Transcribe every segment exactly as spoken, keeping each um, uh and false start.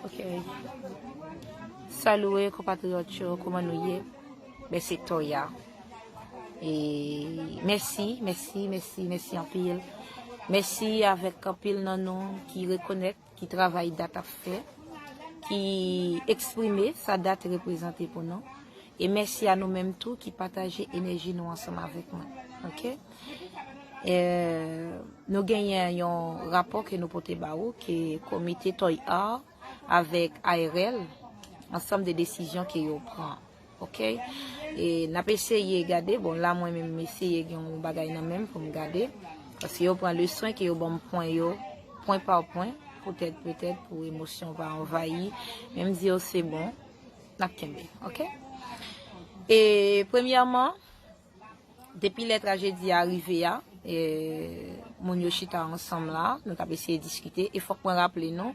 Ok. Salut, konpatriyòt yo, kòman nou ye? Ben, se Toya. E mèsi, mèsi, mèsi, mèsi anpil. Mèsi avèk anpil nan nou ki rekonèt, ki travay Dat ap fè, ki eksprime sa Dat reprezante pou nou. E mèsi a nou menm tou ki pataje enèji nou ansanm avèk mwen. Ok? E, nou genyen yon rapò ke nou pote ba ou, ke komite Toy Art avèk A R L, ansanm de desizyon ke yo pran. Ok? E n ap eseye gade, bon, la mwen menm m eseye gen yon bagay nan men m pou m gade. Paske yo pran leson ke yo ban m pwen yo, pwen pa pwen, poutèt, petèt, pou emosyon pa anvayi. Men m di yo se bon, n ap kenbe, ok? E premyèman, depi lè trajedi a rive a, e, moun yo chita ansanm la, nou t ap eseye diskite, e fòk mwen raple nou,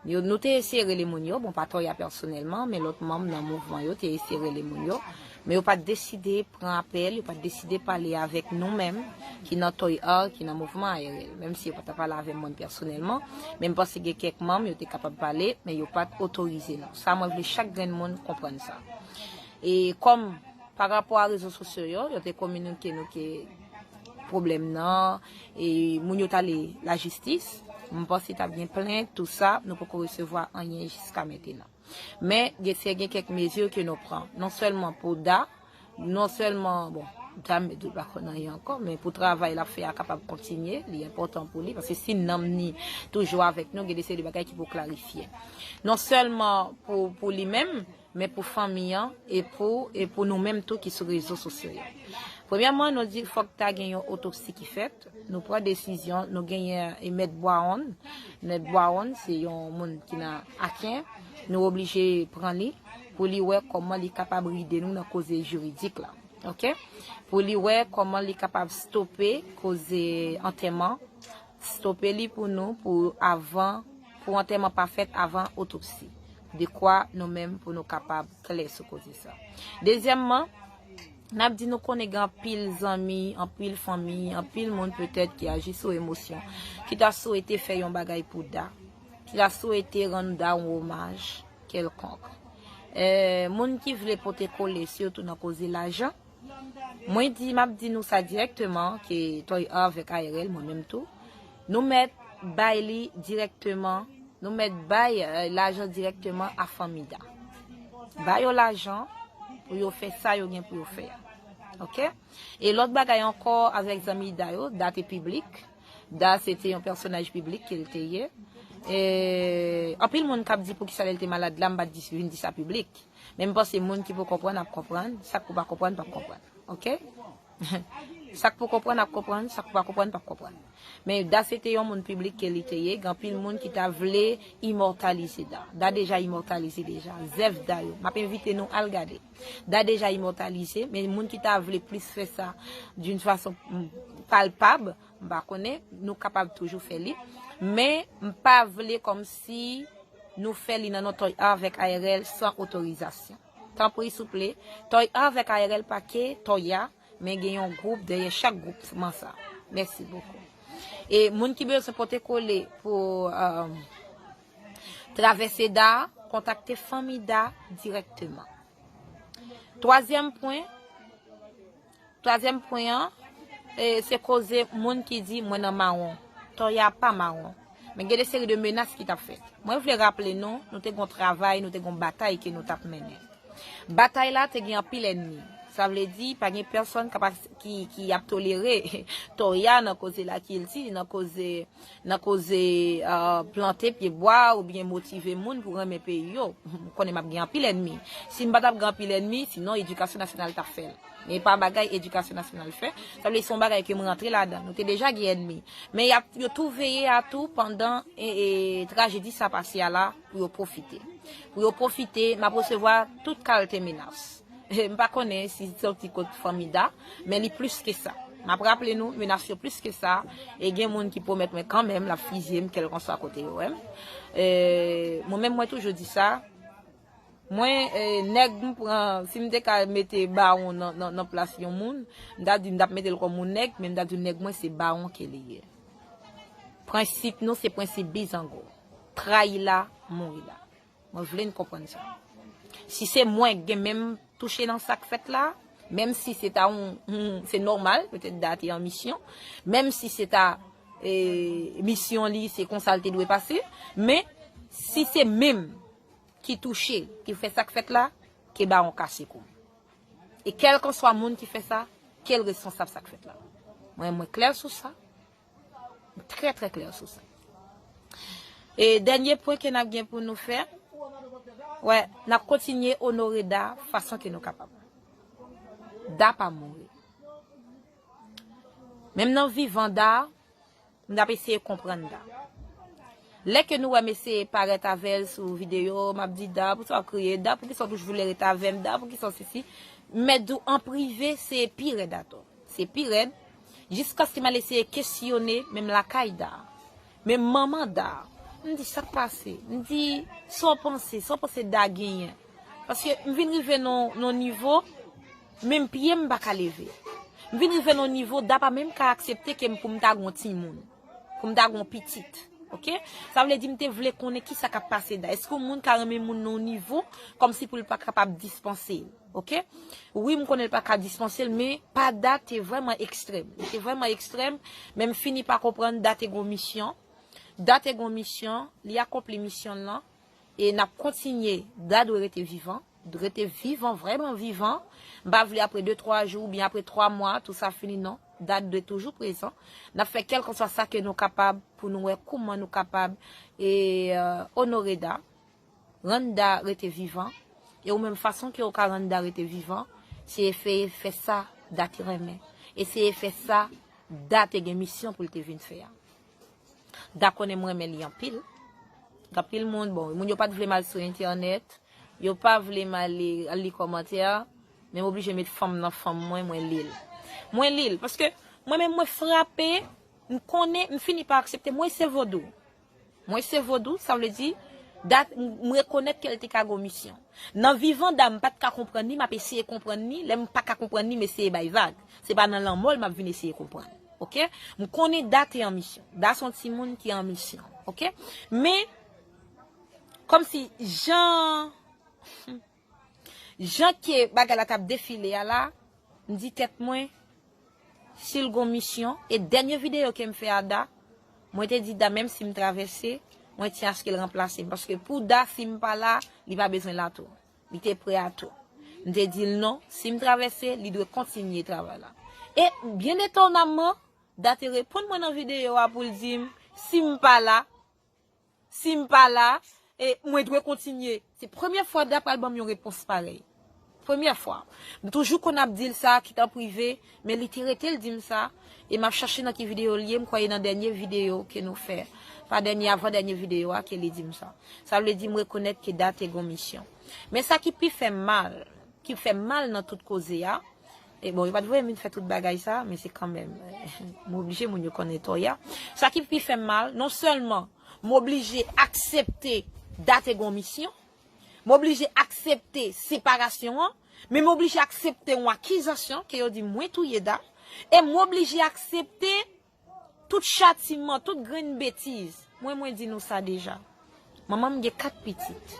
yo, nou te eseye rele moun yo, bon, pa Toya pèsonèlman, men lòt manm nan mouvman yo te eseye rele moun yo, men yo pa t deside pran apèl, yo pa t deside pale avèk nou menm, ki nan Toy Art, ki nan mouvman A R L. Menm si yo pa t ap pale avè mwen pèsonèlman, men m panse gen kèk manm yo te kapab pale, men yo pa t otorize nou. Sa mwen vle chak grenn moun konprann sa. E kòm pa rapò a rezo sosyo yo, yo te kominike nou ke pwoblèm nan, e moun yo t ale lajistis, m panse t ap gen plent, tou sa, nou poko resevwa anyen jiska mentenan. Men, gen, se gen kèk mezi ke nou pran, non sèlman pou Da, non sèlman, bon, Da m dout pa konn anyen ankò, men pou travay l ap fè a kapab kontinye, li enpòtan pou li, paske si nanm ni toujou avèk nou, gen de seri de bagay ki pou klarifye. Non sèlman pou, pou li menm, men pou fanmi an, e pou, e pou nou menm tou ki sou rezo sosyo yo. Premyèman, nou di fòk ta gen yon otopsi ki fèt. Nou pran desizyon, nou genyen e Mèt Bwawon. Mèt Bwawon, se yon moun ki nan Aken. Nou oblije pran li pou li wè kòman li kapab ride nou nan koze jiridik la. Ok? Pou li wè kòman li kapab stope koze antèman, stope li pou nou, pou avan, pou antèman pa fèt avan otopsi. Dekwa nou menm pou nou kapab klè sou koze sa. Dezyèmman, n ap di nou konnen gen anpil zanmi, anpil fanmi, anpil moun petèt ki aji sou emosyon, ki ta swete fè yon bagay pou Da, ki ta swete rann Da yon omaj kèlkonk. E, moun ki vle pote kole, sitou nan koze lajan, mwen di, m ap di nou sa dirèkteman, ke Toy Art avèk A R L, mwen menm tou, nou mèt bay li dirèkteman, nou mèt bay, e, lajan dirèkteman a fanmi Da. Ba yo lajan pou yo fè sa yo gen pou yo fè a. Ok? E lòt bagay ankò avèk zanmi Da yo, Da te piblik. Da se te yon pèsonaj piblik ke l te ye. E, anpil moun k ap di poukisa lè l te malad la, m pa t di, vin di sa piblik. Men m panse moun ki pou konprann ap konprann, sa k pou pa konprann p ap konprann. Ok? Sa k pou konprann ap konprann, sa k pou pa konprann p ap konprann. Men Da se te yon moun piblik ke li te ye, gen anpil moun ki ta vle imòtalize Da. Da deja imòtalize deja. Zèv Da yo. M ap envite nou al gade. Da deja imòtalize, men moun ki ta vle plis fè sa d'une façon, mm, palpab, m pa konnen, nou kapab toujou fè li. Men m pa vle kòmsi nou fè li nan non Toy Art avèk A R L san otorizasyon. Tanpri, souple, Toy Art avèk A R L pa ke Toya, men gen yon gwoup dèyè chak gwoup man sa. Mèsi bokou. E moun ki bezwen pote kole pou, e, travèse Da, kontakte fanmi Da dirèkteman. Twazyèm pwen, twazyèm pwen an, e, se koze moun ki di mwen nan mawon. Toya pa mawon. Men gen de seri de menas ki t ap fèt. Mwen vle raple nou, nou te gon travay, nou te gon batay ke nou t ap mennen. Batay la te gen anpil ènmi. Sa vle di, pa gen pèsonn k ap as-, ki, ki ap tolere Toya nan koze lakilti, nan koze, nan koze, e, plante pye bwa oubyen motive moun pou renmen peyi yo. M konnen m ap gen anpil ènmi. Si m pa t ap gen anpil ènmi, sinon edikasyon nasyonal t ap fè l. Men pa bagay edikasyon nasyonal fè. Sa vle di se yon bagay ke m rantre ladan. Nou te deja gen ènmi. Men y ap, yo tou veye a tou pandan, e, e, trajedi sa pase a la pou yo pwofite. Pou yo pwofite, m ap resevwa tout kalte menas. M pa konnen si soti kot fanmi Da, men li plis ke sa. M ap raple nou, menas yo plis ke sa, e gen moun ki pwomèt mwen kanmenm l ap fizye m kèlkanswa kote yo wè m. E, mwen menm, mwen toujou di sa, mwen, e, nèg m pran, si m te ka mete bawon nan, nan, nan plas yon moun, m ta di m t ap mete l kòm yon nèg, men m ta di nèg mwen se bawon ke li ye. Prensip nou se prensip bizango. Trayi la, mouri la. Mwen vle n konprann sa. Si se mwen k gen menm touche nan sa k fèt la, menm si se ta yon, yon, se nòmal, petèt Da te an misyon, menm si se ta e, misyon li, se konsa l te dwe pase, men si se menm ki touche, ki fè sa k fèt la, ke bawon kase kou. E kèlkanswa moun ki fè sa, ke l responsab sa k fèt la. Mwen, mwen klè sou sa. Trè, trè klè sou sa. E dènye pwen ke n ap gen pou nou fè, wè, n ap kontinye onore Da fason ke nou kapab. Da pa mouri. Menm nan vivan Da, m t ap eseye konprann Da. Lè ke nou wè m eseye parèt avè l sou videyo, m ap di, Da, poukisa w ap kriye? Da, poukisa w toujou vle ret avè m? Da, poukisa w sesi? M mèt di w an prive, se pi rèd atò. Se pi rèd. Jiskaske m al eseye kesyone, menm lakay Da. Menm manman Da. M di, sa k pase? M di, sa w panse? Sa w panse Da genyen? Paske m vin rive nan, nan nivo, menm pye m pa ka leve. M vin rive nan nivo, Da pa menm ka aksepte ke m pou m ta gon timoun. Pou m ta gon pitit. Oke? Sa vle di m te vle konnen kisa k ap pase Da. Èske yon moun ka renmen moun nan yon nivo, kòmsi pou l pa kapab dispanse l? Oke? Wi, m konnen l pa ka dispanse l, men pa Da te vrèman ekstrèm. Li te vrèman ekstrèm, men m fini pa konprann Da te gon misyon. Da te gon misyon, li akonpli misyon l lan. E n ap kontinye, Da dwe rete vivan, rete vivan, vrèman vivan. M pa vle apre de, twa jou oubyen apre twa mwa, tou sa fini, non. Da dwe toujou prezan. N ap fè kèlkanswa sa ke nou kapab pou nou wè kouman nou kapab e, e, onore Da, rann Da rete vivan. E ou menm fason ke ou ka rann Da rete vivan, se eseye fè sa Da te renmen. Eseye fè sa Da te gen misyon pou l te vin fè a. Da konnen m renmen li anpil. Gen anpil moun, bon, moun yo pa t vle m al sou entènèt, yo pa vle m ale al li kòmantè, men m oblije met fanm nan fanm mwen, mwen li l. Mwen li l, paske mwen menm mwen frape, m konnen, m fini pa aksepte, mwen se vodou. Mwen se vodou, sa vle di, Da, m rekonèt ke l te ka gon misyon. Nan vivan Da, m pa t ka konprann li, m ap eseye konprann li, lè m pa ka konprann li, m eseye bay vag. Se pa nan lanmò l m ap vin eseye konprann. Oke? M konnen Da te an misyon. Da se yon timoun ki an misyon. Oke? Men, kòmsi jan, jan ke bagay la t ap defile a la, m di tèt mwen, si l gon misyon, e dènye videyo ke m fè a Da, mwen te di Da, menm si m travèse, mwen tyen aske l ranplase m. Paske pou Da, si m pa la, li pa bezwen la tou. Li te prè a tou. M te di l non, si m travèse, li dwe kontinye travay la. E, byen etonamman, Da te reponn mwen nan videyo a pou l di m, si m pa la, si m pa la, e mwen dwe kontinye. Se premyè fwa Da pral ban m yon repons parèy. Premyè fwa. M toujou konn ap di l sa, kit an prive, men li te rete l di m sa, e m ap chache nan ki videyo l ye, m kwè e nan dènye videyo ke nou fè. Pa dènye, avan dènye videyo a ke li di m sa. Sa vle di m rekonèt ke Da te gon misyon. Men sa ki pi fè m mal, ki fè m mal nan tout koze a, e bon, yo pa t voye m vin fè tout bagay sa, men se kanmenm, m oblije moun yo konnen tò y a. Sa ki pi fè m mal, non sèlman m oblije aksepte Da te gon misyon, m oblije aksepte separasyon an, men m oblije aksepte yon akizasyon ke yo di mwen touye Da, e m oblije aksepte tout chatiman, tout grenn betiz. Mwen, mwen di nou sa deja. Manman m gen kat pitit.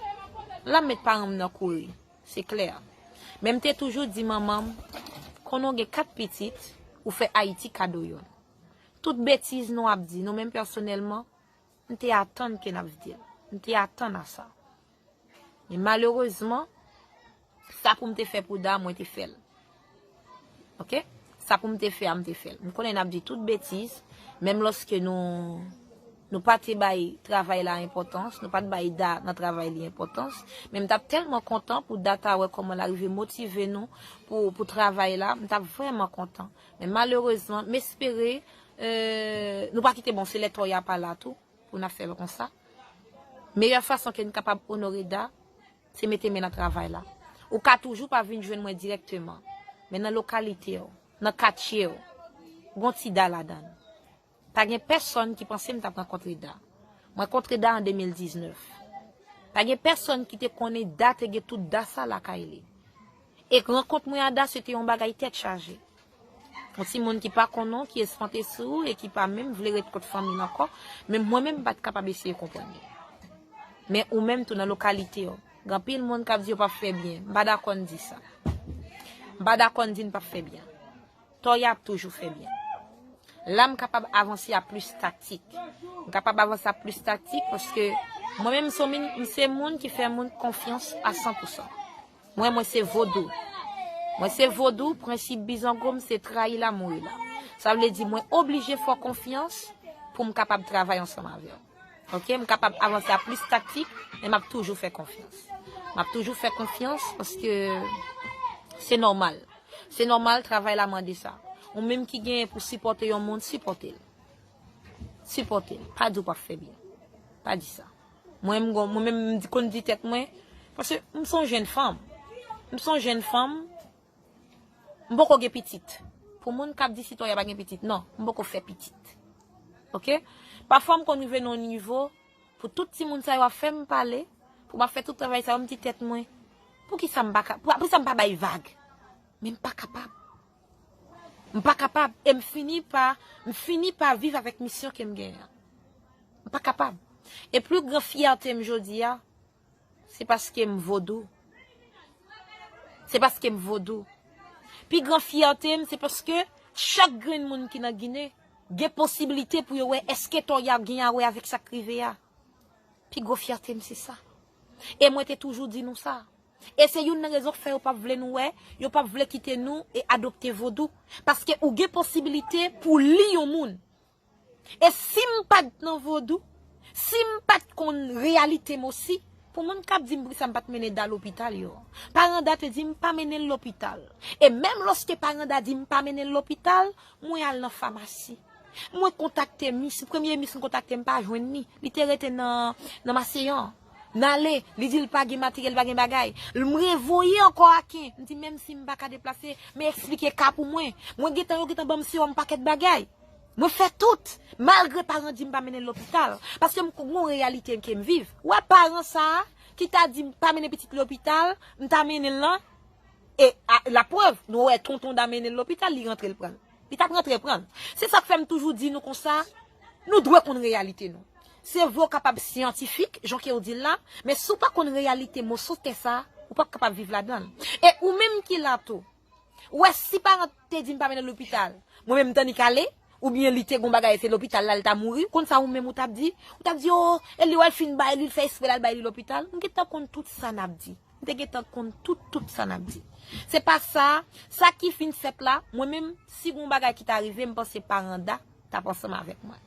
L ap met paran m nan kouri. Se klè. Men m te toujou di manman m, konnen w gen kat pitit, ou fè Ayiti kado yonn. Tout betiz nou ap di, nou menm pèsonèlman, m te atann ke n ap di l. M te atann a sa. Men malerezman, sa pou m te fè pou Da, mwen te fè l. Oke? Sa pou m te fè a, m te fè l. M konnen n ap di tout betiz, menm lòske nou, nou pa te bay travay la enpòtans, nou pa t bay Da nan travay li enpòtans, men m t ap tèlman kontan pou Da ta wè kòman l arive motive nou pou, pou travay la, m t ap vrèman kontan. Men malerezman, m espere, e, nou pa kite, bon, se lè tò y a pa la tou, pou n ap fè l konsa. Meyè fason ke n kapab onore Da, se mete men nan travay la. Ou ka toujou pa vin jwenn mwen dirèkteman, men nan lokalite w, nan katye w, gon ti Da ladan l. Pa gen pèsonn ki panse m t ap rankontre Da. Mwen kontre Da an de mil diznèf. Pa gen pèsonn ki te konnen Da te gen tout Da sa lakay li. E rankont mwen a Da, se te yon bagay tèt chaje. Yon timoun ki pa konnen w, ki espante sou ou e ki pa menm vle ret kot fanmi l ankò, men mwen menm m pa t kapab eseye konprann li. Men ou menm tou nan lokalite w, gen anpil moun k ap di yo p ap fè byen. M pa dakò n di sa. M pa dakò n di n p ap fè byen. Toya ap toujou fè byen. La, m kapab avanse a plis taktik. M kapab avanse a plis taktik paske mwen menm, m se moun, m se moun ki fè moun konfyans a san pou san. Mwen, mwen se vodou. Mwen se vodou, prensip bizango m se trayi la, mouri la. Sa vle di mwen oblije fè w konfyans pou m kapab travay ansanm avè w. Ok, m kapab avanse a plis taktik, men m ap toujou fè konfyans. M ap toujou fè konfyans paske se nòmal. Se nòmal, travay la mande sa. Ou menm ki genyen pou sipòte yon moun, sipòte l. Sipòte l. Pa di w p ap fè byen. Pa di sa. Mwen, m gon- mwen menm, m di- konn di tèt mwen, paske m se yon jèn fanm. M se yon jèn fanm, m poko gen pitit. Pou moun k ap di si Toya pa gen pitit, non, m poko fè pitit. Ok? Pafwa m konn rive nan yon nivo, pou tout timoun sa yo ap fè m pale, pou m ap fè tout travay sa yo, m di tèt mwen, poukisa m pa ka, pou- poukisa m pa bay vag? Men m pa kapab. M pa kapab. E m fini pa, m fini pa viv avèk misyon ke m genyen an. M pa kapab. E pli gran fyète m jodi a, se paske m vodou. Se paske m vodou. Pi gran fyète m, se paske chak grenn moun ki nan Ginen gen posiblite pou yo wè èske Toya gen a wè avèk sa k rive a. Pi gwo fyète m se sa. E mwen te toujou di nou sa. E se youn nan rezon k fè yo p ap vle nou wè, yo p ap vle kite nou e adopte vodou. Paske ou gen posiblite pou li yon moun. E si m pa t nan vodou, si m pa t konn reyalite m osi, pou moun k ap di m poukisa m pa t mennen Da lopital yo. Paran Da te di m pa mennen l lopital. E menm lòske paran Da di m pa mennen l lopital, mwen al nan famasi. Mwen kontakte Mis, premye Mis m kontakte m pa jwenn li. Li te rete nan, nan Maseyan. N ale, li di l pa gen materyèl, pa gen bagay. M revoye ankò Aken. M di menm si m pa ka deplase, men eksplike ka pou mwen. Mwen gentan, yo gentan ban m sewòm pakèt bagay. Mwen fè tout, malgre paran di m pa mennen l lopital. Paske m gon reyalite ke m viv. Ou wè paran sa a, ki ta di m pa mennen pitit lopital, m ta mennen l lan. E a, laprèv, nou wè tonton Da mennen l lopital, li rantre l pran l. Li t ap rantre pran l. Se sa k fè m toujou di nou konsa, nou dwe konn reyalite nou. Se vre w kapab syantifik, jan ke w di l la, men si w pa konn reyalite moso tè sa, ou p ap kapab viv ladan l. E ou menm ki la tou, ou wè si paran te di m pa mennen l lopital, mwen menm m t annik ale, oubyen li te gon bagay, se lopital la l ta mouri, konn sa ou menm ou t ap di? Ou t ap di, o, e li wè l fin bay li, l fè espre l al bay li lopital. M gentan konn tout sa n ap di. M te gentan konn tout, tout sa n ap di. Se pa sa, sa ki fin fèt la, mwen menm, si gon bagay ki ta rive, m panse paran Da t ap ansanm avèk mwen.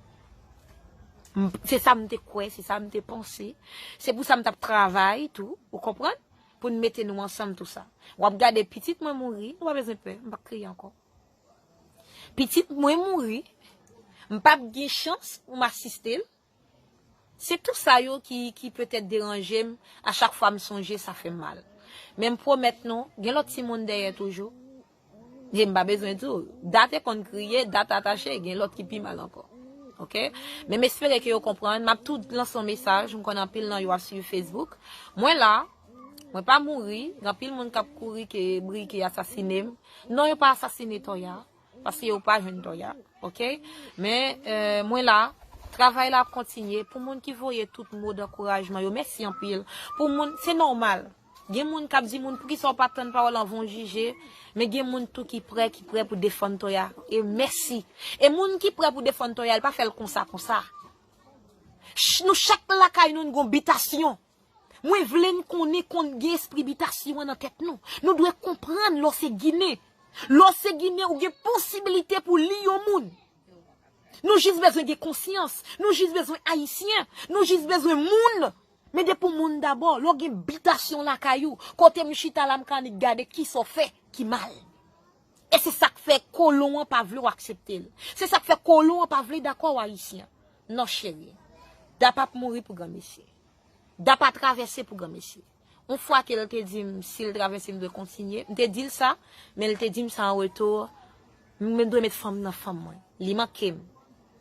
M- Se sa m te kwè, se sa m te panse. Se pou sa m t ap travay tou, ou konprann? Pou n mete nou ansanm tou sa. W ap gade pitit mwen mouri, nou pa bezwen pè, m p ap kriye ankò. Pitit mwen mouri, m p ap gen chans pou m asiste l. Se tou sa yo ki, ki petèt deranje m, a chak fwa m sonje, sa fè m mal. Men m pwomèt nou, gen lòt timoun dèyè toujou. E m pa bezwen di w, Da te konn kriye, Da t atache, gen lòt ki pi mal ankò. Ok? Men m espere ke yo konprann. M ap tou lanse yon mesaj, m konnen anpil nan yo ap swiv Facebook. Mwen la, mwen pa mouri, gen anpil moun k ap kouri ke Briki asasine m. Non, yo pa asasine Toya, paske yo pa jwenn Toya, ok? Men, euh, mwen la, travay la ap kontinye. Pou moun ki voye tout mo dankourajman yo, mèsi anpil. Pou moun, se nòmal. Gen moun k ap di moun, poukisa w pa tann pawòl anvan w jije? Men gen moun tou ki prè, ki prè pou defann Toya. E mèsi. E moun ki prè pou defann Toya, l pa fè l konsa, konsa. Ch- nou chak lakay nou, n gon bitasyon. Mwen vle n konnen konn gen espri bitasyon an nan tèt nou. Nou dwe konprann lè w se Ginen. Lè w se Ginen, ou gen posibilite pou li yon moun. Nou jis bezwen gen konsyans. Nou jis bezwen ayisyen. Nou jis bezwen moun. Men depi w moun dabò, lè w gen bitasyon lakay ou, kote m chita la, m ka annik gade kisa w fè ki mal. E se sa k fè kolon an pa vle w aksepte l. Se sa k fè kolon an pa vle dakò w ayisyen. Non, cheri. Da p ap mouri pou granmesi. Da pa travèse pou granmesi. Yon fwa ke l te di m, si l travèse, m dwe kontinye. M te di l sa, men l te di m sa an retou, m dwe met fanm nan fanm mwen. Li manke m.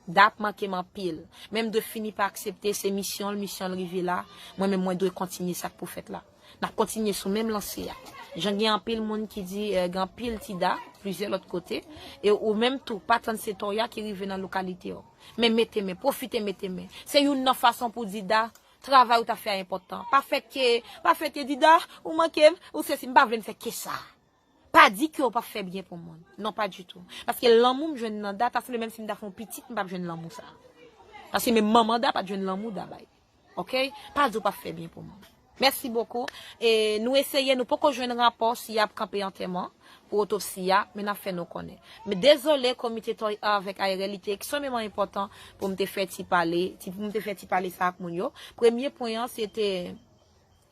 Da ap manke m anpil. Men m dwe fini pa aksepte, se misyon l, misyon l rive la. Mwen menm, mwen dwe kontinye sa k pou fèt la. N ap kontinye sou menm lanse a. Jan gen anpil moun ki di, eh, gen anpil ti Da, plizyè lòt kote. E ou menm tou, pa tann se Toya ki rive nan lokalite w. Men mete men, pwofite mete men. Se youn nan fason pou di Da, Travay ou t ap fè a enpòtan. Pa fè ke, pa fè ke di, Da, ou manke m, ou sesi, m pa vle n fè ke sa. Pa di ke w p ap fè byen pou moun. Non, pa ditou. Paske lanmou m jwenn nan Da, ta sanble menm si m ta fè yon pitit, m p ap jwenn lanmou sa. Paske menm manman Da pa t jwenn lanmou Da bay. Oke? Pa di w p ap fè byen pou moun. Mèsi bokou. E nou eseye, nou poko jwenn rapò si y ap kanpe antèman pou otopsi a, men n ap fè nou konnen. Men dezole, komite Toya avèk A R L, li te ekstrememan enpòtan pou m te fè ti pale, ti, pou m te fè ti pale sa ak moun yo. Premye pwen an, se te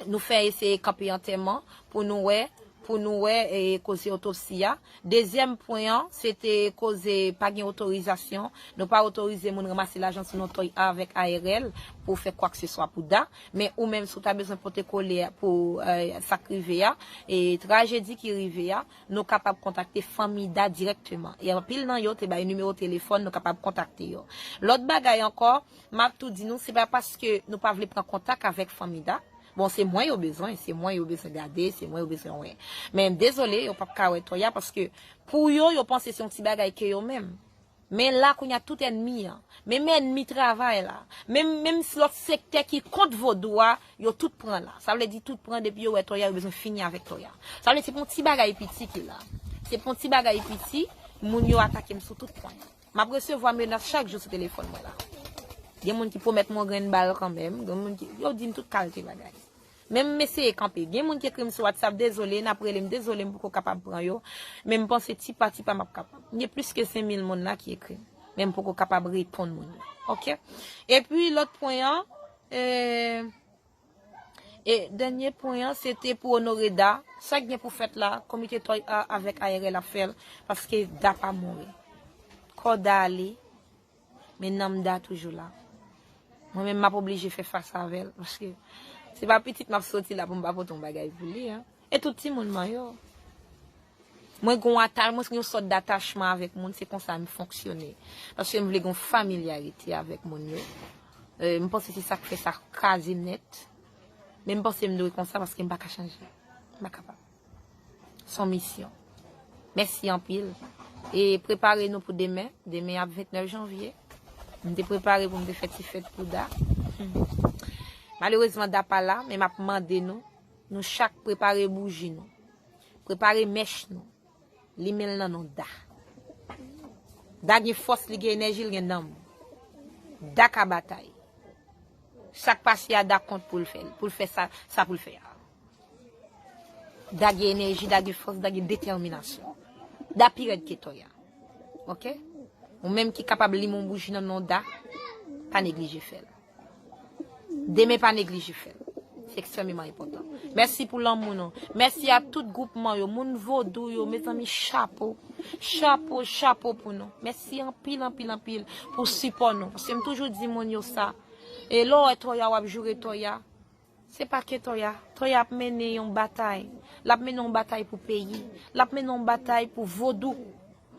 nou fè eseye kanpe antèman pou nou wè, pou nou wè, e, koze otopsi a. Dezyèm pwen an, se te koze pa gen otorizasyon. Nou pa otorize moun ranmase lajan sou non Toya avèk A R L pou fè kwakseswa pou Da. Men ou menm, si w ta bezwen pote kole pou, e, sa k rive a, e trajedi ki rive a, nou kapab kontakte fanmi Da dirèkteman. E anpil nan yo te bay nimewo telefòn, nou kapab kontakte yo. Lòt bagay ankò, m ap tou di nou, se pa paske nou pa vle pran kontak avèk fanmi Da. Bon, se mwen yo bezwen, se mwen yo bezwen gade, se mwen yo bezwen wè. Men dezole, yo p ap ka wè Toya paske pou yo, yo panse se yon ti bagay ke yo menm. Men la, kounye a, tout ènmi an, menm ènmi travay la, menm, menm lòt sektè ki kont vodou a, yo tout pran la. Sa vle di tout pran, depi yo wè Toya, yo bezwen fini avèk Toya. Sa vle di se pa yon ti bagay piti ki la. Se pa yon ti bagay piti, moun yo atake m sou tout pwen. M ap resevwa menas chak jou sou telefòn mwen la. Gen moun ki pwomèt mwen yon grenn bal kanmenm, gen moun ki, yo di m tout kalite bagay. Men m eseye kanpe. Gen moun ki ekri m sou WhatsApp, dezole, n ap rele m, dezole, m poko kapab pran yo. Men m panse ti pa ti pa m ap kapab. Gen plis ke senk mil moun la ki ekri m. Men m poko kapab reponn moun yo. Oke? Epi lòt pwen an, e, e dènye pwen an, se te pou onore Da. Sa k gen pou fèt la, komite Toya avèk A R L ap fè l, paske Da pa mouri. Kò Da ale, men nanm Da toujou la. Mwen menm, m ap oblije fè fas avè l, paske se pa pitit m ap soti la pou m pa pote yon bagay pou li, en. E tout timoun mwen yo. Mwen gon ata-, mwen gen yon sòt datachman avèk moun, se konsa m fonksyone. Paske m vle gon familyarite avèk moun yo. E, m panse se sa k fè sa kraze nèt. Men m panse m dwe konsa paske m pa ka chanje. M pa kapab. Se yon misyon. Mèsi anpil. E prepare nou pou demen. Demen ap ventnèf janvye. M te prepare pou m te fè ti fèt pou Da. Malerezman, Da pa la, men m ap mande nou, nou chak prepare bouji nou. Prepare mèch nou. Limen l nan non Da. Da gen fòs, li gen enèji, li gen nanm. Da ka batay. Sa k pase a, Da kont pou l fè l, pou l fè sa, sa pou l fè a. Da gen enèji, Da gen fòs, Da gen detèminasyon. Da pi rèd ke Toya. Oke? Ou menm ki kapab limen yon bouji nan non Da, pa neglije fè l. Demen pa neglije fè l. Se ekstrèmeman enpòtan. Mèsi pou lanmou nou. Mèsi a tout gwoupman yo, moun vodou yo, mezanmi, chapo. Chapo, chapo pou nou. Mèsi anpil, anpil, anpil pou sipò nou. Paske m toujou di moun yo sa. E lè w wè Toya, w ap joure Toya. Se pa ke Toya. Toya ap mennen yon batay. L ap mennen yon batay pou peyi. L ap mennen yon batay pou vodou.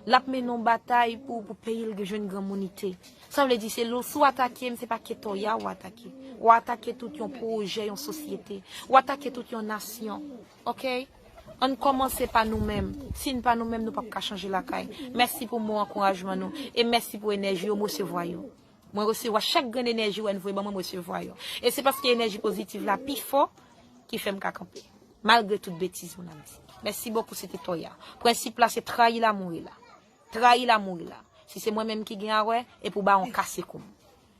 L ap mennen yon batay pou, pou peyi l jwenn granmounite. Sa vle di, se lè w, si w atake m, se pa ke Toya w atake. W atake tout yon pwojè, yon sosyete. W atake tout yon nasyon. Oke? Ann kòmanse pa nou menm. Si n pa nou menm, nou p ap ka chanje lakay. Mèsi pou mo ankourajman nou. E mèsi pou enèji yo, m resevwa yo. Mwen resevwa chak grenn enèji w wè n voye ban mwen, m resevwa yo. E se paske enèji pozitiv la pi fò ki fè m ka kanpe. Malgre tout betiz moun ap di. Mèsi bokou, se te Toya. Prensip la, se trayi l a mouri la. Trayi l a mouri la. Si se mwen menm ki gen a wè, e pou bawon kase kou m.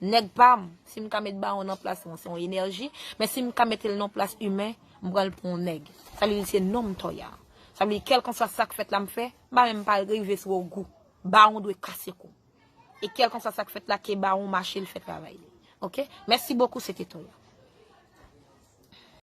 Nèg pa m, si m ka met bawon nan plas mwen, se yon enèji, men si m ka mete l nan plas imen, m pran l pou yon nèg. Sa vle di se non m Toya. Sa vle di kèlkanswa sa k fèt la m fè, m pa menm pa rive sou ogou. Bawon dwe kase kou m. E kèlkanswa sa k fèt la, ke bawon mache, l fè travay li. Oke? Mèsi bokou, se te Toya.